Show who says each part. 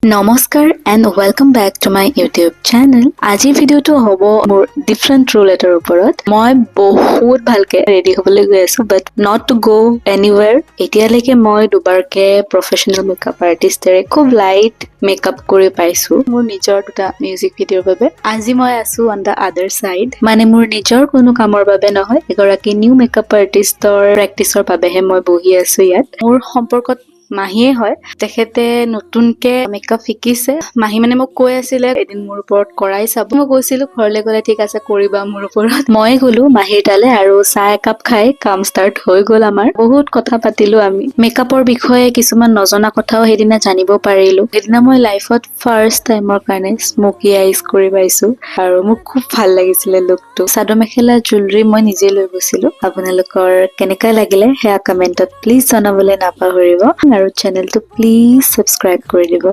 Speaker 1: নমস্কাৰ and welcome back to my YouTube channel. আজিৰ ভিডিঅ'টো হ'ব মোৰ ডিফাৰেণ্ট ৰোল এটাৰ ওপৰত। মই বহুত ভালকে ৰেডি হ'বলৈ গৈ আছো, but not to go anywhere. এতিয়ালৈকে মই দুবাৰকে প্ৰফেচনেল মেকআপ আৰ্টিষ্টেৰে খুব লাইট মেকআপ কৰি পাইছো মোৰ নিজৰ দুটা মিউজিক ভিডিঅ'ৰ বাবে। আজি মই আছো অন the আদাৰ চাইড, মানে মোৰ নিজৰ কোনো কামৰ বাবে নহয়, এগৰাকী নিউ মেকআপ আৰ্টিষ্টৰ প্ৰেক্টিচৰ বাবেহে মই বহি আছো ইয়াত। মোৰ সম্পৰ্কত মাহীয়ে হয়, তেখেতে নতুনকে মেকআপ শিকিছে। মাহী মানে মোক কৈ আছিলে এদিন মোৰ ওপৰত কৰাই চাব। মই কৈছিলো ঘৰলৈ গ'লে ঠিক আছে, কৰিবা মোৰ ওপৰত। মই গ'লো মাহীৰ তালে আৰু চাহ একাপ খাই কাম ষ্টাৰ্ট হৈ গ'ল আমাৰ। বহুত কথা পাতিলো আমি মেকআপৰ বিষয়ে, কিছুমান নজনা কথাও সেইদিনা জানিব পাৰিলো। সেইদিনা মই লাইফত ফাৰ্ষ্ট টাইমৰ কাৰণে স্মকি আইজ কৰি পাইছো আৰু মোৰ খুব ভাল লাগিছিলে লুকটো। চাদৰ মেখেলা, জুৱেলাৰী মই নিজে লৈ গৈছিলো। আপোনালোকৰ কেনেকুৱা লাগিলে সেয়া কমেণ্টত প্লিজ জনাবলৈ নাপাহৰিব আৰু চেনেলটো প্লিজ ছাবস্ক্ৰাইব কৰি দিব।